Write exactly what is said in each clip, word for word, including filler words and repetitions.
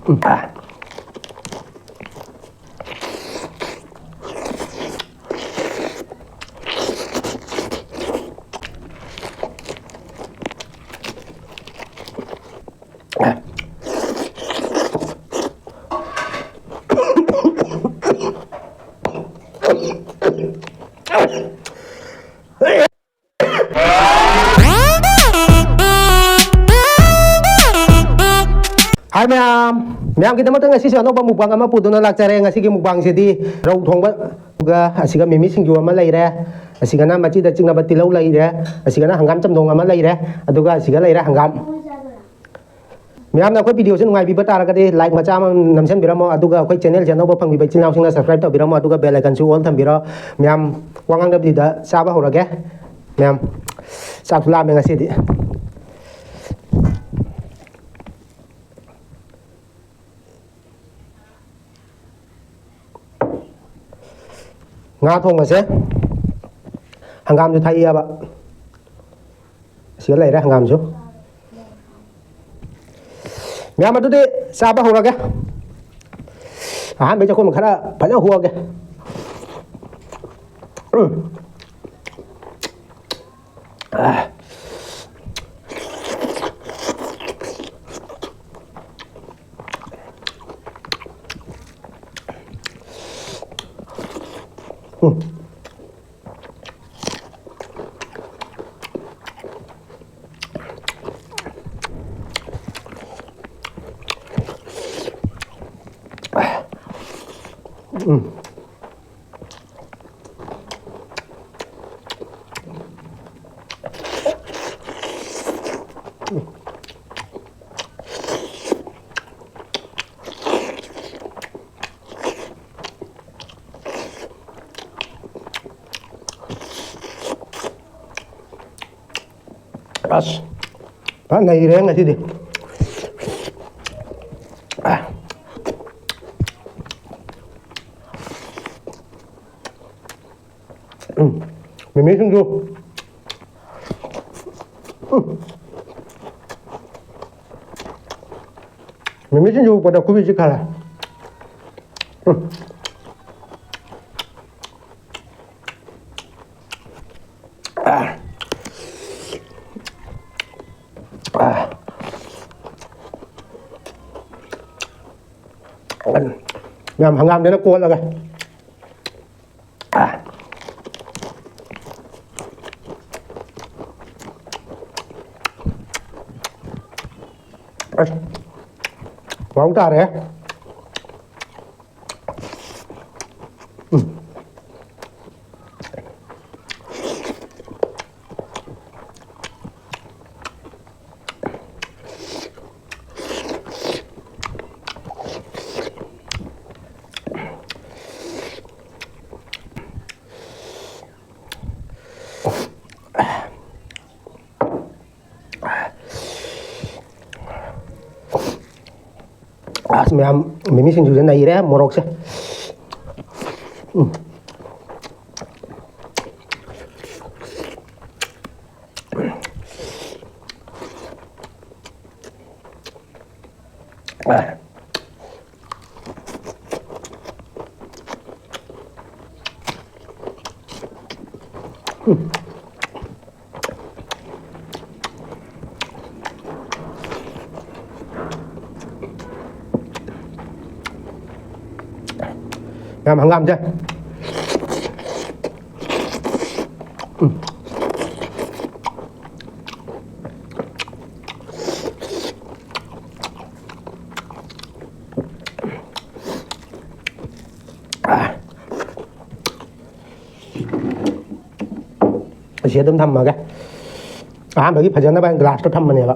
ꯎꯝ, ꯑꯥ꯫ Hi ꯃꯌꯥꯝ, ꯃꯌꯥꯝꯒꯤꯗꯃꯛꯇ ꯉꯁꯤꯁꯨ ꯑꯅꯧꯕ mukbang ꯑꯃ ꯄꯨꯗꯨꯅ ꯂꯥꯛꯆꯔꯦ꯫ ꯉꯁꯤꯒꯤ mukbangꯁꯤꯗꯤ ꯔꯧ ꯊꯣꯡꯕ, ꯑꯗꯨꯒ ꯑꯁꯤꯒ ꯃꯤꯃꯤ ꯁꯤꯡꯖꯨ ꯑꯃ ꯂꯩꯔꯦ, ꯑꯁꯤꯒꯅ ꯃꯆꯤꯗ ꯆꯤꯛꯅꯕ ꯇꯤꯜꯍꯧ ꯂꯩꯔꯦ, ꯑꯁꯤꯒꯅ ꯍꯪꯒꯥꯝ ꯆꯝꯊꯣꯡ ꯑꯃ ꯂꯩꯔꯦ, ꯑꯗꯨꯒ ꯑꯁꯤꯒ ꯂꯩꯔꯦ ꯍꯪꯒꯥꯝ꯫ ꯃꯌꯥꯝꯅ ꯑꯩꯈꯣꯏ videoꯁꯤ ꯅꯨꯡꯉꯥꯏꯕꯤꯕ ꯇꯥꯔꯒꯗꯤ like ꯃꯆꯥ ꯑꯃ ꯅꯝꯁꯤꯟꯕꯤꯔꯝꯃꯣ, ꯑꯗꯨꯒ ꯑꯩꯈꯣꯏ channelꯁꯦ ꯑꯅꯧꯕ ꯐꯪꯕꯤꯕ ꯏꯆꯤꯜ ꯏꯅꯥꯎꯁꯤꯡꯅ subscribe ꯇꯧꯕꯤꯔꯝꯃꯣ, ꯑꯗꯨꯒ bell iconꯁꯨ all ꯊꯝꯕꯤꯔꯣ꯫ ꯃꯌꯥꯝ, ꯋꯥ ꯉꯥꯡꯗꯕꯤꯗ ꯆꯥꯕ ꯍꯧꯔꯒꯦ꯫ ꯃꯌꯥꯝ, ꯆꯥꯛꯁꯨ ꯂꯥꯝꯃꯦ ꯉꯁꯤꯗꯤ꯫ ꯉꯥ ꯊꯣꯡꯕꯁꯦ ꯍꯪꯒꯥꯝꯁꯨ ꯊꯥꯛꯏꯕ꯫ ꯑꯁꯤꯒ ꯂꯩꯔꯦ ꯍꯪꯒꯥꯝꯁꯨ꯫ ꯃꯌꯥꯝ, ꯑꯗꯨꯗꯤ ꯆꯥꯕ ꯍꯧꯔꯒꯦ꯫ ꯑꯍꯥꯟꯕꯩ ꯆꯥꯛꯈꯨꯝ ꯈꯔ ꯐꯖꯅ ꯍꯨꯑꯒꯦ꯫ ꯎꯝ꯫ ꯑꯥ꯫ ꯎꯝ꯫ ꯎꯝ꯫ ꯑꯁ, ꯐꯖꯅ ꯅꯩꯔꯦ ꯉꯁꯤꯗꯤ꯫ ꯎꯝ, ꯃꯤꯃꯤ ꯁꯤꯡꯖꯨ꯫ ꯎꯝ꯫ ꯃꯤꯃꯤ ꯁꯤꯡꯖꯨ ꯄꯗ ꯈꯨꯕꯤꯁꯤ ꯈꯜꯂꯦ꯫ ꯎꯝ꯫ ꯃꯌꯥꯝ ꯍꯪꯒꯥꯝꯗꯅ ꯀꯣꯠꯂꯒ꯫ ꯑꯁ, ꯃꯑꯣꯡ ꯇꯥꯔꯦ꯫ ꯎꯝ꯫ ꯑꯁ, ꯃꯌꯥꯝ, ꯃꯤꯃꯤ ꯁꯤꯡꯖꯨꯁꯦ ꯅꯩꯔꯦ, ꯃꯣꯔꯣꯛꯁꯦ꯫ ꯎꯝ꯫ ꯌꯥꯝ ꯍꯪꯒꯥꯝꯁꯦ꯫ ꯎꯝ꯫ ꯑꯁꯤ ꯑꯗꯨꯝ ꯊꯝꯃꯒꯦ꯫ ꯑꯍꯥꯟꯕꯒꯤ ꯐꯖꯅꯕ ꯍꯥꯏꯅ ꯒ꯭ꯂꯥꯁꯇ ꯊꯝꯕꯅꯦꯕ꯫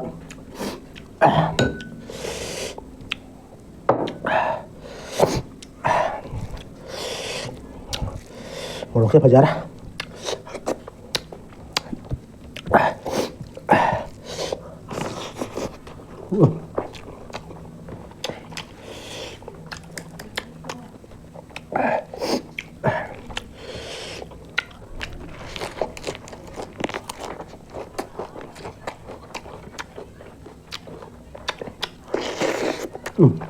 ꯃꯣꯔꯣꯛꯁꯦ ꯐꯖꯔꯦ꯫ ꯎꯝ꯫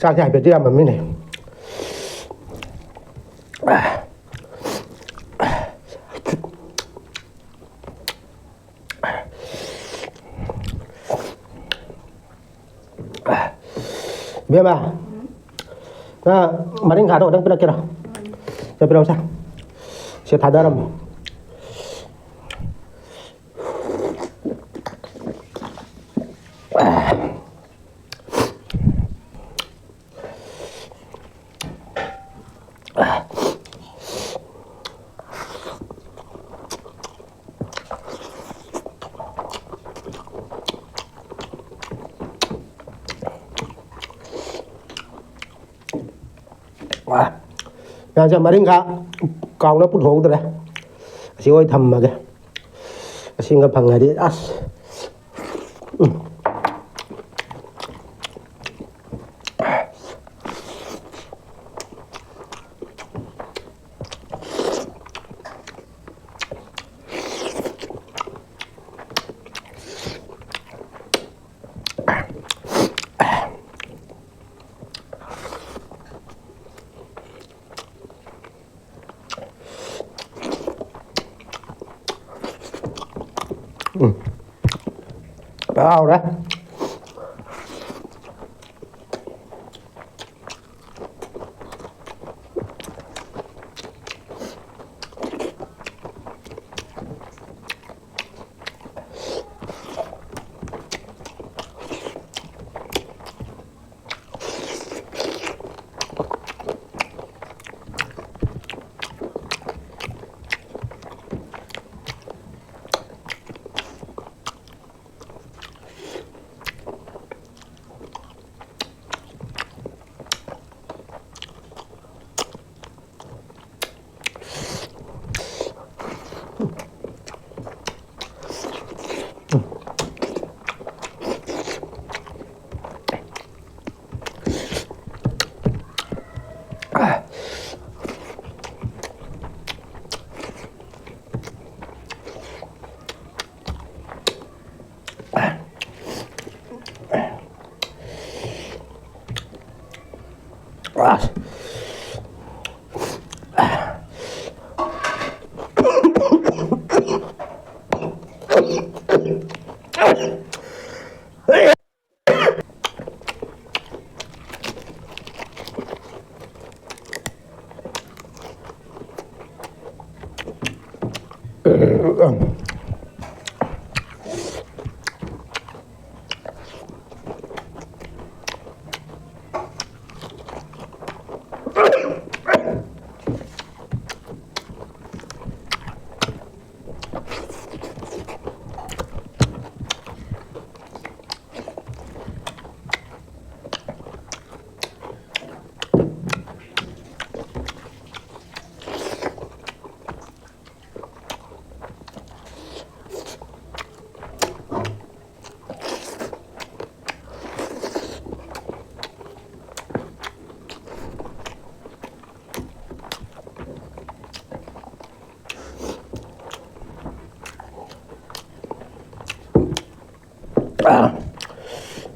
ꯆꯥꯛꯁꯦ ꯍꯥꯏꯐꯦꯠꯇꯤ ꯌꯥꯝꯃꯝꯃꯤꯅꯦ꯫ ꯏꯕꯦꯝꯃ, ꯅꯪ ꯃꯔꯤꯡꯈꯥꯗꯣ ꯈꯛꯇꯪ ꯄꯤꯔꯛꯀꯦꯔꯣ? ꯁꯦ, ꯄꯤꯔꯛꯎꯁꯦ꯫ ꯁꯦ, ꯊꯥꯗꯔꯝꯃꯣ꯫ ꯌꯥꯁꯦ, ꯃꯔꯤꯡꯈꯥ ꯀꯥꯎꯅ ꯄꯨꯊꯣꯛꯍꯧꯗ꯭ꯔꯦ꯫ ꯑꯁꯤ ꯑꯣꯏ ꯊꯝꯃꯒꯦ꯫ ꯑꯁꯤꯒ ꯐꯪꯉꯗꯤ ꯑꯁ꯫ ꯎꯝ꯫ ꯎꯝ꯫ ꯍꯥꯎꯔꯦ꯫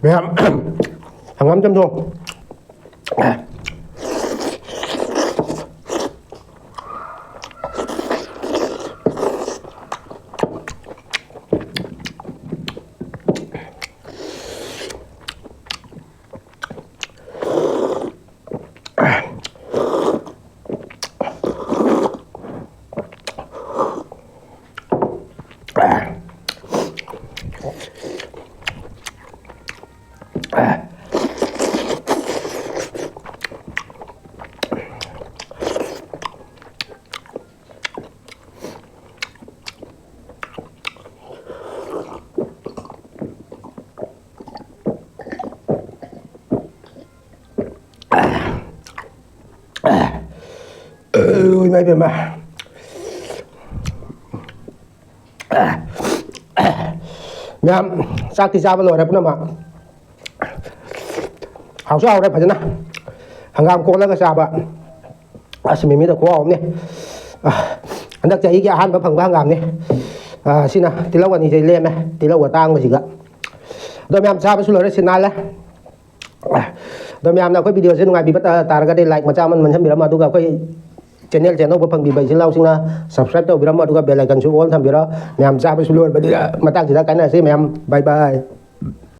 ꯃꯌꯥꯝ, ꯍꯪꯒꯥꯝ ꯆꯝꯊꯣꯡ꯫ ꯏꯃꯥ ꯏꯕꯦꯝꯃ꯫ ꯃꯌꯥꯝ, ꯆꯥꯛꯇꯤ ꯆꯥꯕ ꯂꯣꯏꯔꯦ ꯄꯨꯝꯅꯃꯛ꯫ ꯍꯥꯎꯁꯨ ꯍꯥꯎꯔꯦ ꯐꯖꯅ꯫ ꯍꯪꯒꯥꯝ ꯀꯣꯠꯂꯒ ꯆꯥꯕ꯫ ꯑꯁ, ꯃꯤꯃꯤꯗ ꯈꯨꯍꯥꯎ ꯑꯃꯅꯦ꯫ ꯑ, ꯍꯟꯗꯛ ꯆꯍꯤꯒꯤ ꯑꯍꯥꯟꯕ ꯐꯪꯕ ꯍꯪꯒꯥꯝꯅꯦ꯫ ꯑ, ꯁꯤꯅ ꯇꯤꯜꯍꯧ ꯑꯅꯤꯁꯦ ꯂꯦꯝꯃꯦ, ꯇꯤꯜꯍꯧ ꯑꯇꯥꯡꯕꯁꯤꯒ꯫ ꯑꯗꯣ ꯃꯌꯥꯝ, ꯆꯥꯕꯁꯨ ꯂꯣꯏꯔꯦ, ꯁꯤ ꯅꯥꯜꯂꯦ꯫ ꯑꯗꯣ ꯃꯌꯥꯝꯅ ꯑꯩꯈꯣꯏ ꯚꯤꯗꯤꯑꯣꯁꯦ ꯅꯨꯡꯉꯥꯏꯕꯤꯕ ꯇꯥ-, ꯇꯥꯔꯒꯗꯤ like ꯃꯆꯥ ꯑꯃ ꯅꯝꯁꯤꯟꯕꯤꯔꯝꯃꯣ, ꯑꯗꯨꯒ ꯑꯩꯈꯣꯏ ꯆꯦꯅꯦꯜꯁꯦ ꯑꯅꯧꯕ ꯐꯪꯕꯤꯕ ꯏꯆꯤꯜ ꯏꯅꯥꯎꯁꯤꯡꯅ subscribe ꯇꯧꯕꯤꯔꯝꯃꯣ, ꯑꯗꯨꯒ bell iconꯁꯨ all ꯊꯝꯕꯤꯔꯣ꯫ ꯃꯌꯥꯝ ꯆꯥꯕꯁꯨ ꯂꯣꯏꯔꯕꯗꯤ ꯃꯇꯥꯡꯁꯤꯗ ꯀꯥꯏꯅꯔꯁꯤ ꯃꯌꯥꯝ꯫ Bye bye꯫